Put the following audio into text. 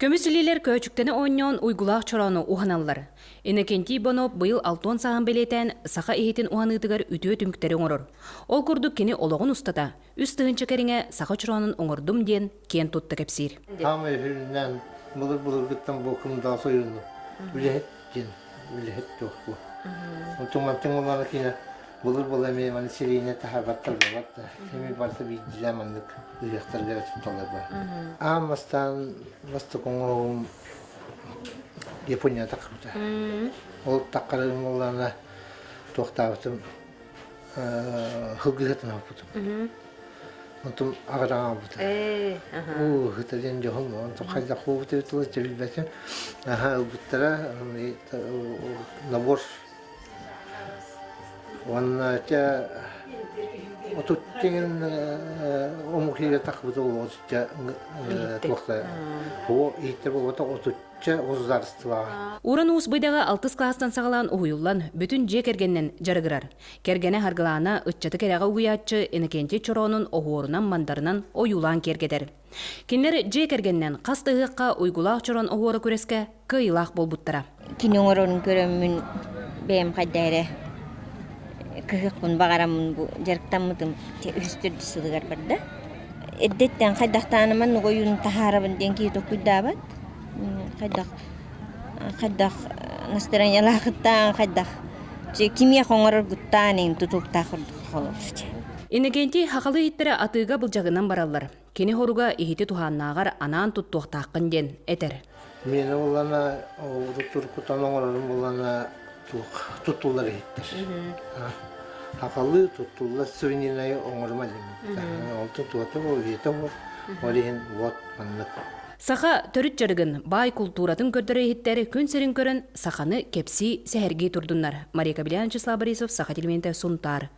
Көмүс илиилэр көөчүктэни оонньоон уйгулаах чороону уһаналлар. Иннокентий Иванов быйыл алтыан сааһын бэлиэтээн саха иһитин уһаныытыгар үтүө түмүктэри оҥорор. Ол курдук кини олоҕун устата 3000 кэриҥэ саха чороонун оҥордум диэн киэн тутта кэпсиир. Хаамай үһүннээн былыр-былыргыттан бу кымдаҕа сойууну үлэһит диэн үлэһит туох бу. Онтон мантан улаана киинэ Былыр була эмиэ маны сириинэ таһаарбаттар буолар да, эмиэ барыта биирдиилээн маннык ыһыахтарга тутталлар баар. Аан бастаан бастакы оҥоһугум Япония таххыбыта. Ол таххарым буоллаҕына туохтаабытым һылгыһытын оппутум. Онтум аҕараҥ аҕалбыта. Уу ыһыта диэн дьоһун, онтум хайдах хуубут эбит тылы билбэтим. Аха ылбыттара, набор Уонна чэ отут-тиҥин омук иһигэр тахсыбыта отучча туохта оо иһиттэ буолбатах отучча государствоҕа. Уран Уус Быйдаҕа алтыс кылаастан саҕалаан уһуйуллан, бүтүн дьиэ кэргэнинэн дьарыгырар. Кэргэнэ Саргылаана ыччаты кэрэҕэ угуйааччы Иннокентий Чороонун оһуорунан-мандарынан ойуулаан киэргэтэр. Кинилэр дьиэ кэргэнинэн хас да ыһыахха уйгулаах чорон оһуора күрэскэ кыайыылаах буолбуттара. Кини оҥорорун көрөммүн бэйэм хайда эрэ кыһыахпын баҕараммын бу дьарыктаммытым үһүс төрдүс сылыгар барда. Эрдэттэн хайдахтааныман ойуун таһаарабын диэн киһи толкуйдаабат. Хайдах хайдах настроениялаахыттаан хайдах кимиэхэ оҥороргуттаан иҥ тутулуктаах курдук холобур. Иннокентий хахалы иһиттэрэ атыыга былдьагынан бараллар. Кини хоруга иһити туһааннааҕар анаан туттуохтааххын диэн этэр. Миэнэ буоллана урут-уруккуттан оҥорорум буоллана туох туттуллар иһиттэр. Хахалы туттуллар сувенирнай оҥорума диэн. Онтон туота бу иһитэ ол иһин вот маннык. Саха төрүт дьарыгын, баай култууратын көрдөрө иһиттэр күн сирин көрөн саханы кэпсии, сэһэргии турдуннар. Мария Кобелян, Вячеслав Борисов, Саха телевидениетэ, Сунтаар.